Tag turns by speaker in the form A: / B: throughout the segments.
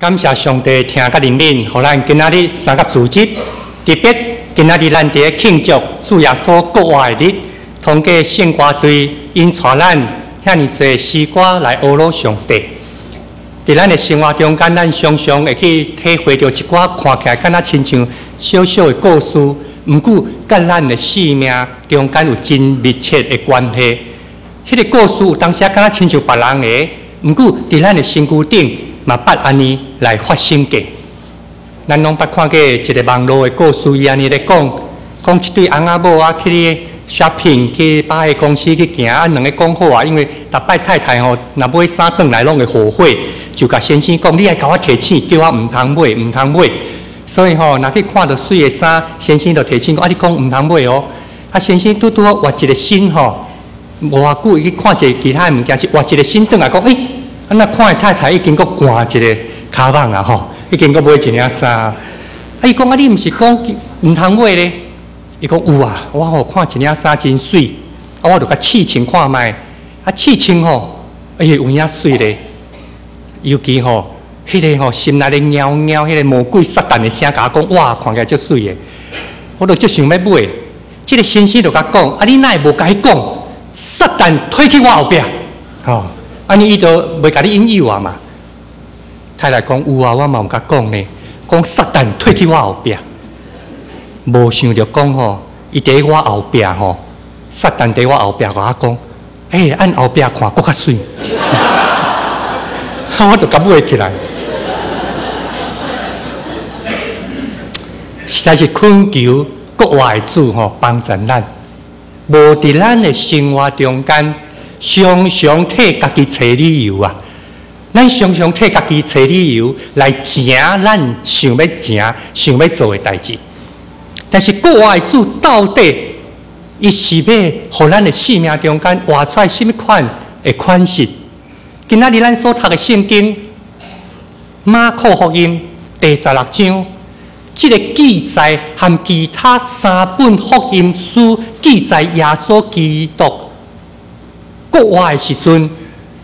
A: 感謝上帝疼佮憐憫，予咱今仔日三甲主日，特別今仔日咱佇咧慶祝主耶穌復活的日，通過聖歌隊𪜶帶咱遐爾濟詩歌來呵咾上帝。佇咱的生活中間，咱常常會去體會著一寡看起來敢若親像小小的故事，毋過佮咱的生命中間有真密切的關係。彼個故事有當時敢若親像別人的，毋過佇咱的身軀頂嘛捌按呢來發生過。咱攏捌看過一個網路的故事，伊按呢咧講，講一對翁仔某啊去咧 shopping 去百貨公司去行，啊兩个講好啊，因為逐擺太太吼若買衫轉來攏會後悔，就共先生講，你愛共我提醒，叫我毋通買，毋通買。所以吼，若去看著媠的衫，先生就提醒講，啊你講毋通買哦。啊先生拄拄好換一個身吼，無偌久伊去看一个其他的物件，是換一個身轉來講，欸，啊若看伊太太已經閣換一个跤蠓啊吼，已經閣買一領衫。啊伊講啊，你毋是講毋通買咧？伊講有啊，我吼看一領衫真媠，啊我就共試穿看覓，啊試穿吼，欸有影媠咧。尤其吼，彼个吼心內咧貓貓，彼个魔鬼撒旦的聲共我講，哇，看起來足媠的，我就足想欲買。這个先生就共講，啊你哪會無共伊講，撒旦退去我後壁，吼，按呢伊就袂共你引誘啊嘛。太太講有啊，我嘛有共講呢，講撒旦退去我後壁，無想著講吼，伊佇我後壁吼，撒旦佇我後壁共我講，欸，按後壁看閣較媠，我就共買起來，實在是懇求國外的主吼幫助咱，無佇咱的生活中間，常常替家己揣理由啊！咱常常替家己揣理由來成咱想欲成、想欲做的代誌。但是國外的主到底，伊是欲予咱的生命中間活出來啥物款的款式？今仔日咱所讀的聖經馬可福音第十六章，這个記載和其他三本福音書記載耶穌基督復活的時陣，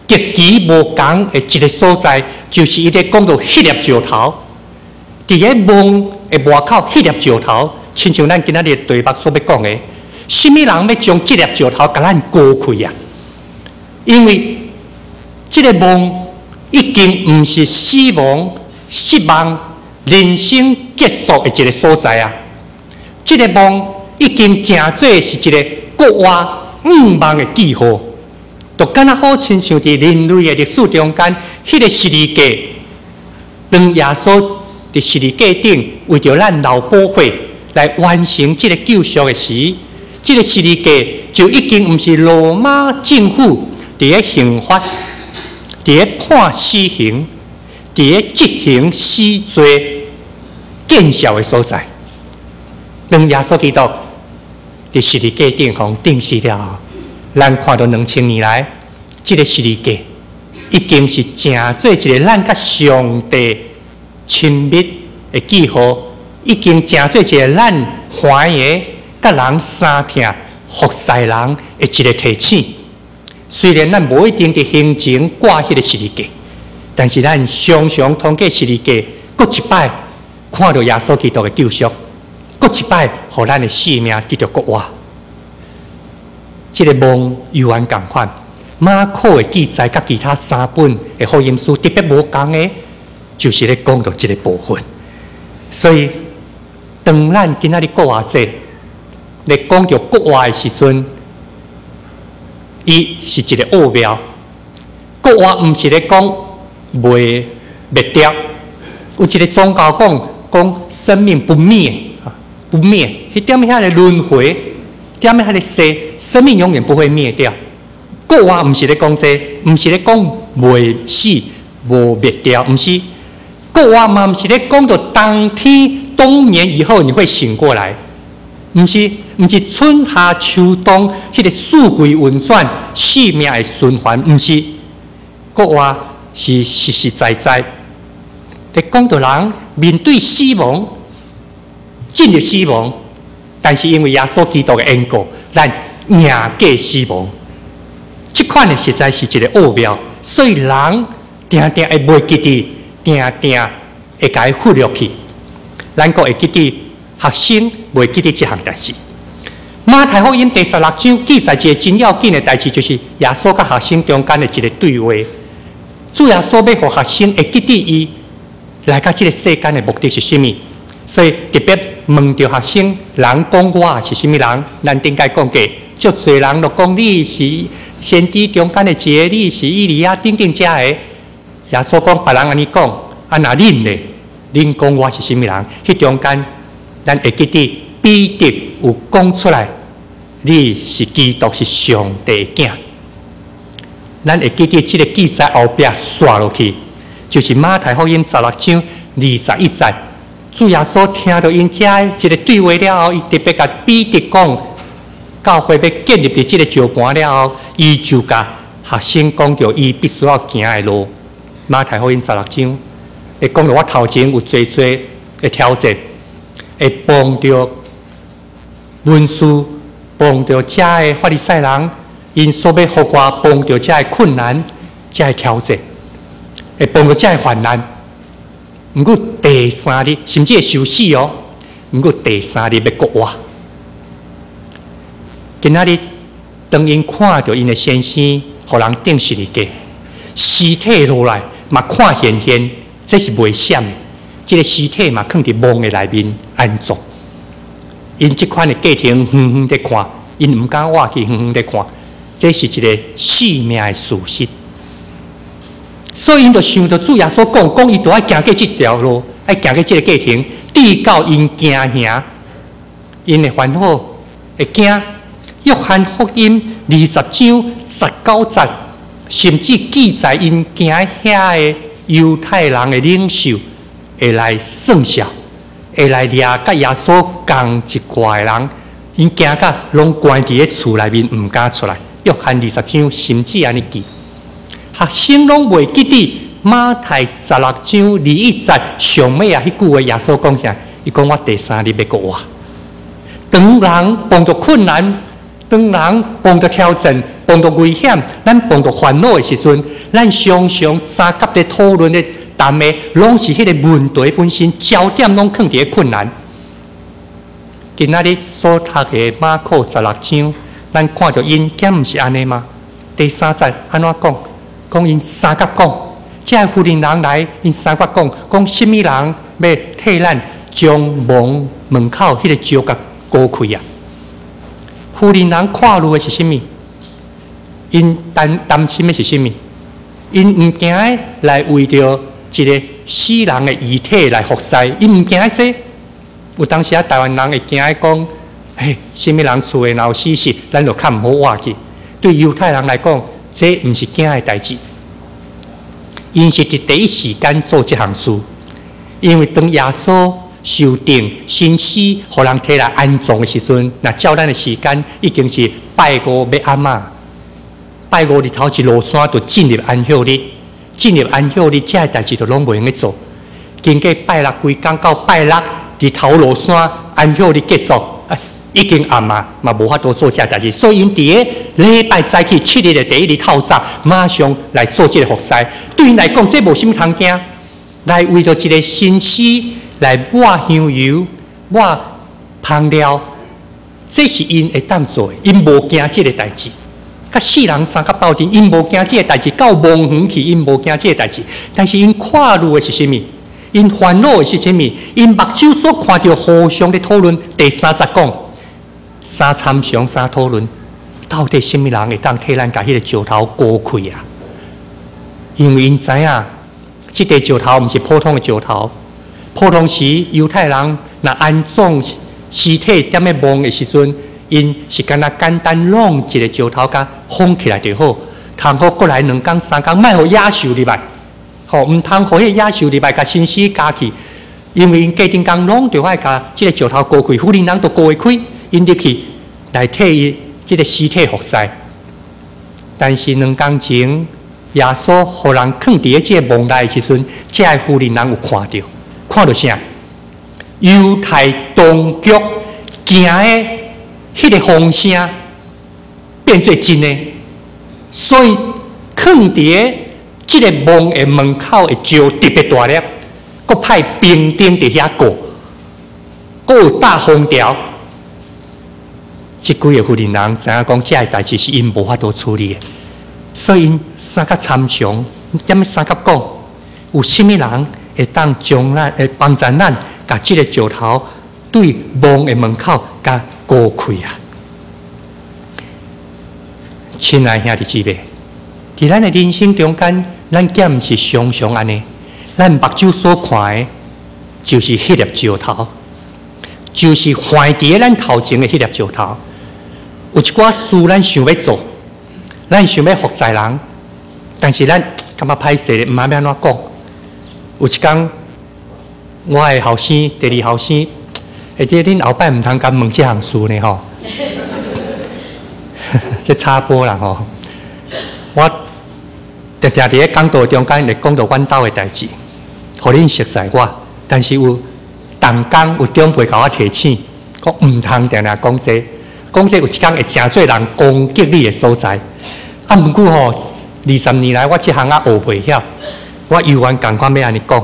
A: 極其無仝的一个所在，就是伊咧講著彼粒石頭，佇个墓的外口彼粒石頭，親像咱今仔日的題目所欲講的，啥物人欲將這粒石頭共咱割開啊？因為這个墓已經毋是死亡、失望、人生結束的一个所在啊！這个墓已經成做是一个復活向望的記號，就敢若好親像佇人類的歷史中間，彼个十字架，當耶穌佇十字架頂為著咱流寶血來完成這个救贖的時，這个十字架就已經毋是羅馬政府佇咧刑罰、佇咧判死刑、佇咧執行死罪見效的所在。當耶穌基督佇十字架頂予釘死了後，咱看著2000年來，這个十字架已經是成做一个咱佮上帝親密的記號，已經成做一个咱歡喜佮人相疼服侍人的一个提醒。雖然咱無一定佇胸前掛彼个十字架，但是咱常常通過十字架，閣一擺看著耶穌基督的救贖，閣一擺予咱的生命得著復活。這个夢猶原仝款，馬可的記載佮其他三本的福音書特別無仝的，就是咧講著這个部分。所以，當咱今仔日復活節咧講著復活的時陣，伊是一个奧妙。復活毋是咧講袂滅掉，有一个宗教講講生命不滅，不滅，彼踮遐咧輪迴，踮遐咧生，生命永遠不會滅掉。復活毋是咧講這，毋是咧講袂死、無滅掉，毋是。復活嘛，毋是咧講著當天冬眠以後你會醒過來，毋是，毋是春夏秋冬彼个四季運轉，生命的循環，毋是。復活是實實在在，咧講著人面對死亡，進入死亡，但是因為耶穌基督的緣故，咱贏過死亡。這款的實在是一个奧妙，所以人定定會袂記得定定會共伊忽略去。咱閣會記得學生袂記得這項代誌。馬太福音第十六章記載一个真要緊的代誌，就是耶穌佮學生中間的一个對話。主耶穌欲予學生會記得伊來到這个世間的目的是啥物，所以特別問著學生：人講我是啥物人？咱頂擺講過，足濟人都講你是先知中間的一个，你是以利亞等等遮个。耶穌講別人按呢講，啊若恁咧，恁講我是啥物人？彼中間，咱會記得彼得有講出來，你是基督，是上帝的囝。咱會記得這个記載後壁紲落去，就是馬太福音十六章二十一節，主耶穌聽著𪜶遮一个對話了後，伊特別共彼得講，教會欲建立佇這个石盤了後，伊就共學生講著伊必須愛行的路。馬太福音十六章，會講著我頭前有濟濟的挑戰，會碰著文士，碰著遮的法利賽人。𪜶所欲予我碰著遮的困難、遮的挑戰，會碰著遮的患難。毋過第三日，甚至會受死哦。毋過第三日欲復活。今仔日當𪜶看著𪜶的先生，予人釘十字架，屍體落來嘛看現現，這是袂閃的。這个屍體嘛囥佇墓的內面安葬。𪜶這款的過程遠遠佇看，𪜶毋敢倚去遠遠佇看。這是一个性命的事實，所以𪜶就想著主耶穌講，講伊著愛行過這條路，愛行過這个過程，直到𪜶驚嚇，𪜶會煩惱，會驚。約翰福音二十章十九節，甚至記載𪜶驚遐的猶太人的領袖會來算數，會來掠佮耶穌仝一掛的人，𪜶驚甲攏關佇咧厝內面，毋敢出來。約翰二十章甚至按呢記，學生攏袂記得馬太十六章二一節上尾仔彼句話，耶穌講啥？伊講我第三日欲復活。當人碰著困難，當人碰著挑戰，碰著危險，咱碰著煩惱的時陣，咱常常相佮佇討論的談的，攏是彼个問題本身，焦點攏囥佇咧困難。今仔日所讀的馬可十六章。咱看著𪜶，敢毋是按呢嗎？第三節按怎講？講𪜶相佮講，遮个婦人人來，𪜶相佮講，講啥物人欲替咱將墓門口彼个石共移開啊？婦人人看慮的是啥物？𪜶擔擔心的是啥物？𪜶毋驚的來為著一个死人的遺體來服侍，𪜶毋驚這。有當時啊，台灣人會驚的講。嘿，啥物人厝的若有死屍，咱就較毋好倚去。對猶太人來講，這毋是驚的代誌。𪜶是佇第一時間做這項事，因為當耶穌受釘、身死，予人提來安葬的時陣，若照咱的時間，已經是拜五欲暗仔。拜五日頭一落山，就進入安息日。進入安息日，這个代誌就攏袂用得做。經過拜六規工到拜六日頭落山，安息日結束。已經暗啊，嘛無法度做這代誌，所以𪜶佇个禮拜早起七日的第一日透早，馬上來做這个服侍。對𪜶來講，這無啥物通驚。來為著一个身屍來抹香油、抹香料，這是𪜶會當做的，𪜶無驚這个代誌。佮四人相佮鬥陣，𪜶無驚這个代誌；到墓園去，𪜶無驚這个代誌。但是𪜶看慮的是啥物？𪜶煩惱的是啥物？𪜶目睭所看著互相咧討論。第三節講。相參詳、相討論，到底啥物人會當替咱共彼个石頭移開啊？因為𪜶知影，這塊石頭毋是普通的石頭。普通時猶太人若安葬屍體踮咧墓的時陣，𪜶是干焦簡單弄一个石頭共封起來就好，通好過來兩工三工，莫予野獸入來，吼，毋通予彼个野獸入來共身屍咬去，因為𪜶隔頂工攏著愛共這个石頭移開，婦人人都移會開。𪜶入去來替伊這个屍體服侍，但是兩工前耶穌予人囥佇咧這个墓內的時陣，遮个婦人人有看著，看著啥？猶太當局驚的彼个風聲變做真的，所以囥佇咧這个墓的門口的石特別大粒，閣派兵丁佇遐顧，閣有大封條。這幾个婦人人知影講，這个代誌是𪜶無法度處理的，所以𪜶相佮參詳，踮咧相佮講，有啥物人會當將咱會幫助咱，共這个石頭對墓的門口共割開啊！親愛兄弟姊妹，佇咱的人生中間，咱敢毋是常常按呢？咱目睭所看的，就是彼粒石頭，就是橫佇咧咱頭前的彼粒石頭。有一寡事咱想欲做，咱想欲服侍人，但是咱感覺歹勢，毋知欲按怎講。有一工，我的後生，第二後生，會記恁後擺毋通共問這項事呢吼。這插播啦吼，我定定佇咧講道中間會講著阮兜的代誌，予恁熟似我。但是有同工有長輩共我提醒，講毋通定定講這，講這有一工會成做人攻擊你的所在。啊，毋過吼，20年來我這項仔學袂曉，我猶原仝款欲按呢講，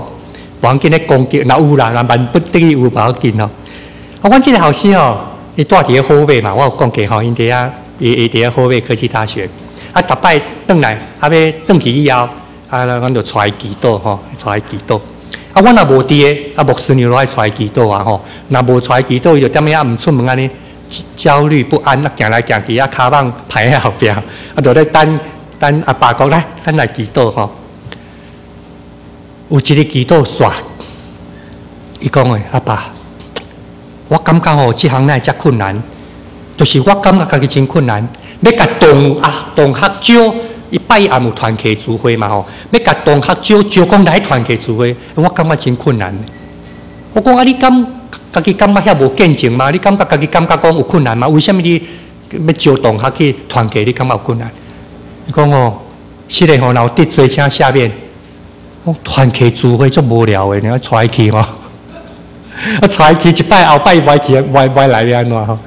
A: 無要緊咧攻擊，若有啦，若萬不得已有無要緊吼。啊，阮這个後生吼，伊蹛佇咧好馬嘛，我有講過吼，𪜶佇遐，伊佇咧好馬科技大學。啊，逐擺轉來，啊，欲轉去以後，啊，阮就帶伊祈禱吼，帶伊祈禱。啊，阮若無佇咧，啊，牧師娘都愛帶伊祈禱啊吼。若無帶伊祈禱，伊就踮遐毋出門按呢，焦慮不安，啊，行來行去，啊，跤蠓排佇後壁，啊，就咧等等阿爸講來，咱來祈禱吼。有一日祈禱煞，伊講的阿爸，我感覺吼，這項哪會遮困難？就是我感覺家己真困難，欲共同啊同學招，伊拜一暗有團契聚會嘛吼，欲共同學招招講來團契聚會，我感覺真困難。我講啊，你敢家己感覺遐無見證嗎？你感覺家己感覺講有困難嗎？為啥物你欲招同學去團契，你感覺有困難？伊講哦，是的吼，若有得罪請赦免。講團契聚會足無聊的，你帶伊去吼，啊帶伊去一擺，後擺袂去，袂袂來欲按怎吼？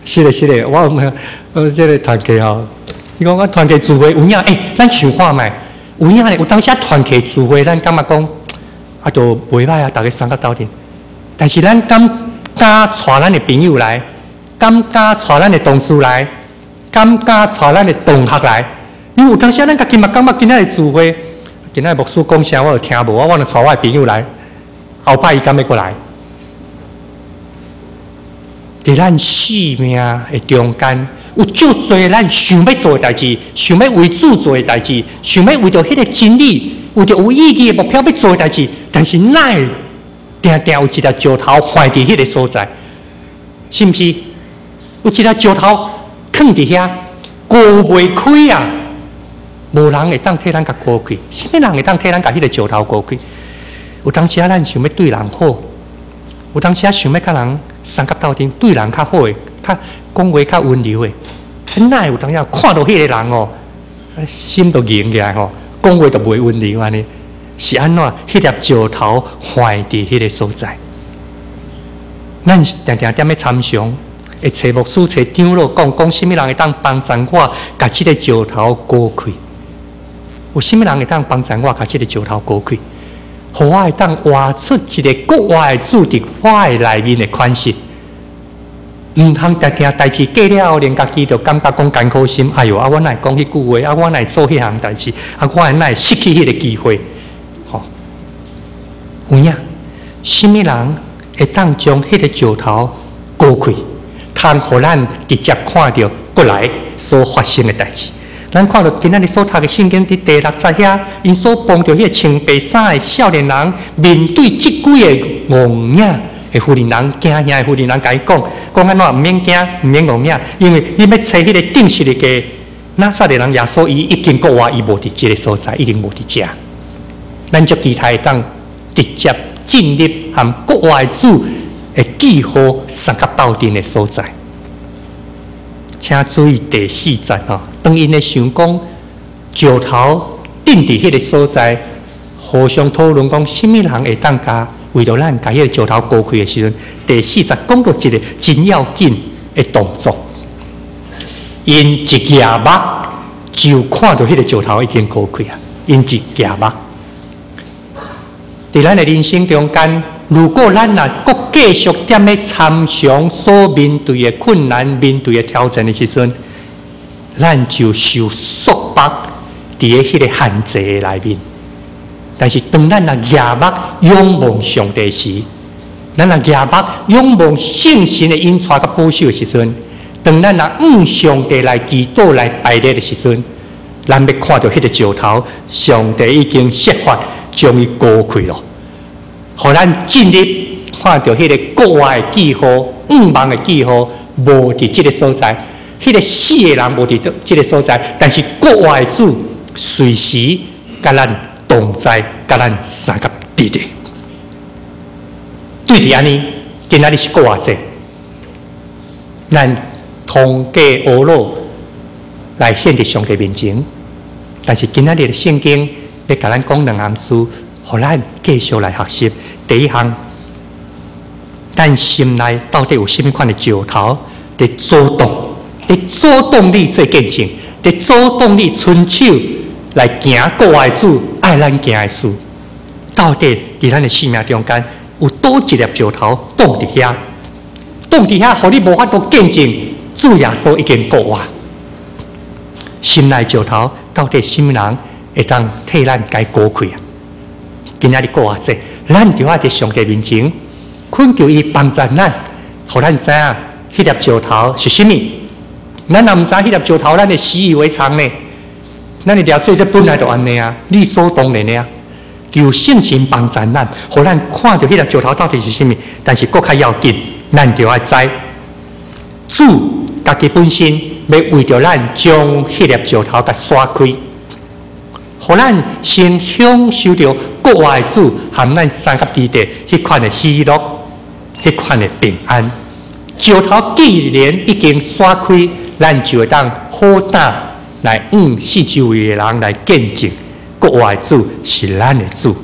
A: 是的，是的，我這个團契吼，伊講我團契聚會有影，欸，咱想看覓，有影咧，有當時團契聚會，咱感覺講啊，都袂歹啊，逐家相佮鬥陣。但是咱敢敢帶咱的朋友來，敢敢帶咱的同事來，敢敢帶咱的同學來？因為有當時咱家己嘛感覺今仔日聚會，今仔日牧師講啥我就聽無，我就帶我的朋友來，後擺伊敢欲閣來？佇咱生命的中間，有足濟咱想欲做的代誌，想欲為主做的代誌，想欲為著彼个真理，為著有意義的目標欲做的代誌，但是哪會定定有一粒石頭橫佇彼个所在，是毋是？有一粒石頭囥佇遐，割袂開啊！無人會當替咱共割開，啥物人會當替咱共彼个石頭割開？有當時啊，咱想欲對人好，有當時啊，想欲佮人相佮鬥陣，對人較好的，較講話較溫柔的，哪會有當時看著彼个人哦，心就硬起來吼，講話就袂溫柔按呢？是按怎？彼粒石頭橫佇彼个所在，咱定定踮咧參詳，會揣牧師、揣長老講講，啥物人會當幫助我，共這个石頭割開？有啥物人會當幫助我，共這个石頭割開？予我會當活出一个閣活的主佇我的內面的款式，毋通定定代誌過了後，連家己就感覺講艱苦心。哎喲，啊，我哪會講彼句話？啊，我哪會做彼項代誌？啊，我哪會失去彼个機會？吼，有影，啥物人會當將彼個石頭割開，通予咱直接看著過來所發生的代誌？咱看著今仔日所讀的聖經佇第六節遐，𪜶所碰著彼個穿白衫的少年人，面對這幾个戇影的婦人人，驚嚇的婦人人，共伊講，講按怎毋免驚，毋免戇影，因為你欲揣彼個釘十字架拿撒勒人耶穌，伊已經復活，伊無佇這个所在，一定無佇遮。咱足期待會當直接進入和復活的主的記號相佮鬥陣的所在。請注意第四節吼，當𪜶咧想講石頭釘佇彼个所在，互相討論講，啥物人會當共為著咱共彼个石頭割開的時陣，第四節講著一个真要緊的動作，𪜶一舉目就看著彼个石頭已經割開啊！ 𪜶是舉目。佇咱的人生中間，如果咱若閣繼續踮咧參詳所面對的困難、面對的挑戰的時陣，咱就受束縛佇咧彼个限制的內面。但是當咱若舉目仰望上帝時，咱若舉目仰望聖神的引帶佮保守的時陣，當咱若向上帝來祈禱來拜禮的時陣，咱欲看著彼个石頭，上帝已經設法將伊割開囉，予咱進入看著彼个國外的記號、向望的記號，無佇這个所在，彼个死的人無佇這个所在，但是國外的主隨時佮咱同在，佮咱相佮佇咧。對佇按呢，今仔日是復活節，咱通過懊惱來獻佇上帝面前，但是今仔日的聖經欲共咱講兩項事，予咱繼續來學習。第一項，咱心內到底有啥物款的石頭佇阻擋，佇阻擋你做見證，佇阻擋你伸手來行國外的主愛咱行的事，到底佇咱的生命中間有佗一粒石頭擋佇遐，擋佇遐，予你無法度見證主耶穌已經復活。心內石頭到底啥物人會當替咱共伊割開啊？今仔日復活節，咱就愛佇上帝面前懇求伊幫助咱，予咱知影彼粒石頭是啥物。咱若毋知彼粒石頭，咱會習以為常呢。咱會掠做這本來就按呢啊，理所當然的啊。求聖神幫助咱，予咱看著彼粒石頭到底是啥物。但是閣較要緊，咱就愛知主家己本身欲為著咱將彼粒石頭共徙開，予咱先享受著國外的主和咱相佮佇咧彼款的喜樂，彼款的平安。石頭既然已經徙開，咱就會當好膽來向四周圍的人來見證國外的主是咱的主。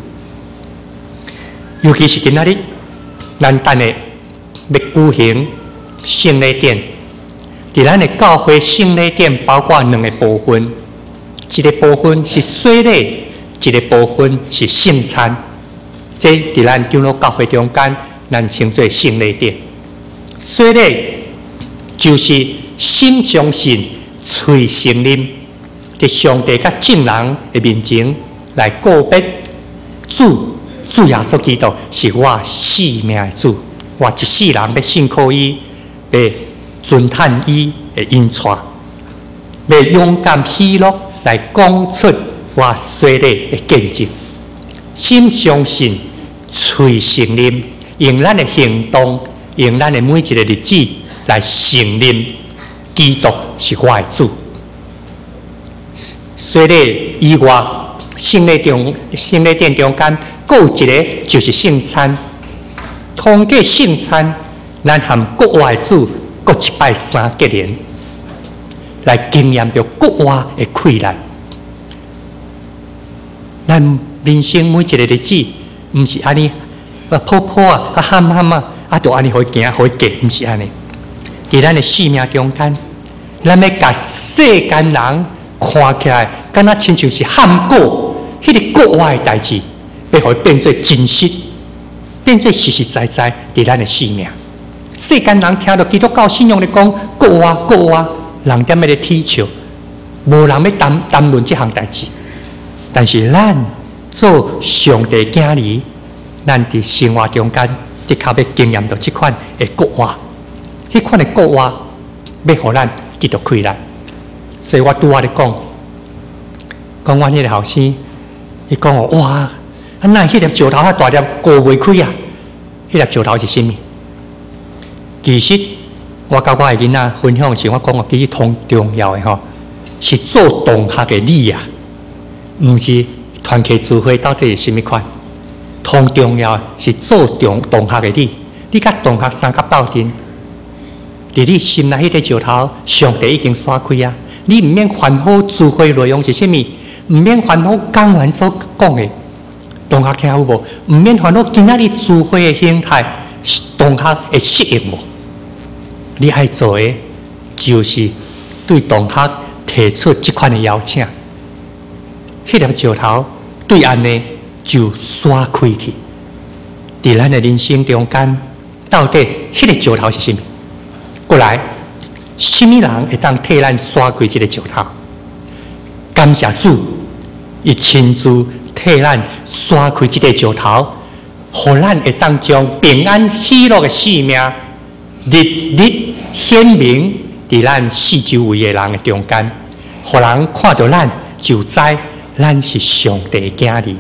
A: 尤其是今仔日，咱等下欲舉行聖禮典，佇咱的教會聖禮典包括兩个部分，一个部分是洗禮，一个部分是聖餐。這佇咱長老教會中間，咱稱做聖禮典。洗禮就是心相信、喙承認，佇上帝佮眾人的面前來告別主，主耶穌基督是我性命的主，我一世人欲信靠伊，欲遵趁伊的引帶，欲勇敢喜樂來講出我洗禮的見證。心相信、喙承認，用咱的行動，用咱的每一个日子來承認基督是我的主。洗禮以外，聖禮中、聖禮典中間，閣有一个就是聖餐。通過聖餐，咱和國外的主閣一擺相結連，來經驗著國外的氣力。咱人生每一个日子，毋是按呢，啊泡泡啊，啊喊喊啊，啊就按呢予伊行，予伊過，毋是按呢。佇咱的生命中間，咱欲共世間人看起來，敢若親像是喊古，彼个國外的代誌，欲予伊變做真實，變做實實在在佇咱的生命。世間人聽著基督教信仰咧講復活復活，人踮咧咧恥笑，無人欲談談論這項代誌。但是咱做上帝囝兒，咱佇生活中間的確欲經驗著這款的復活，彼款的復活欲予咱得著氣力。所以我拄仔咧講，講阮彼个後生，伊講哦，哇，啊哪會彼粒石頭遐大粒割袂開啊？彼粒石頭是啥物？其實我佮我的囡仔分享時，我講哦，其實同重要的吼，是做同學的你啊，毋是團契聚會到底是啥物款？同重要的是做同同學的你，你佮同學相佮鬥陣，佇你心內彼个石頭，上帝已經徙開啊！你毋免煩惱聚會內容是啥物，毋免煩惱講員所講的，同學聽有無？毋免煩惱今仔日聚會的形態，同學會適應無？你愛做的，就是對同學提出這款的邀請。彼粒石頭對按呢就徙開去。佇咱的人生中間，到底彼个石頭是啥物？過來，啥物人會當替咱徙開這个石頭？感謝主，伊親自替咱徙開這个石頭，予咱會當將平安喜樂的生命，日日顯明佇咱四周圍的人的中間，予人看著咱就知咱是上帝的囝兒。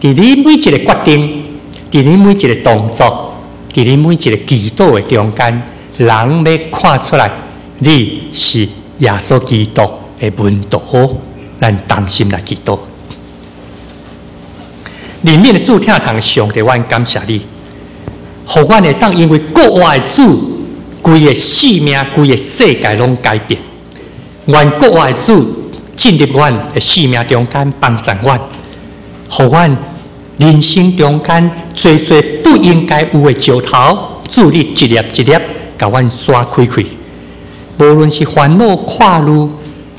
A: 佇你每一个決定，佇你每一个動作，佇你每一个祈禱的中間，人欲看出來你是耶穌基督的門徒。咱同心來祈禱。憐憫的主，疼痛的上帝，阮感謝你，予阮會當因為復活的主，規个生命、規个世界攏改變。願復活的主進入阮的生命中間，幫助阮，予阮人生中間濟濟不應該有的石頭，主你一粒一粒共阮徙開去。無論是煩惱、掛慮，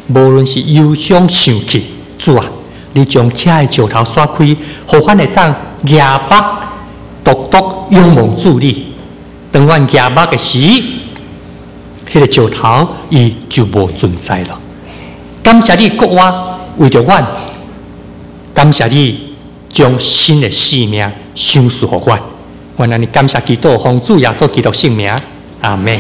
A: 無論是憂傷、生氣，主啊，你將這个石頭徙開，予阮會當舉目獨獨仰望主你。當阮舉目的時，彼个石頭伊就無存在了。感謝你復活為著阮，感謝你將新的生命賞賜予阮。阮按呢感謝祈禱，奉主耶穌基督聖名，阿門。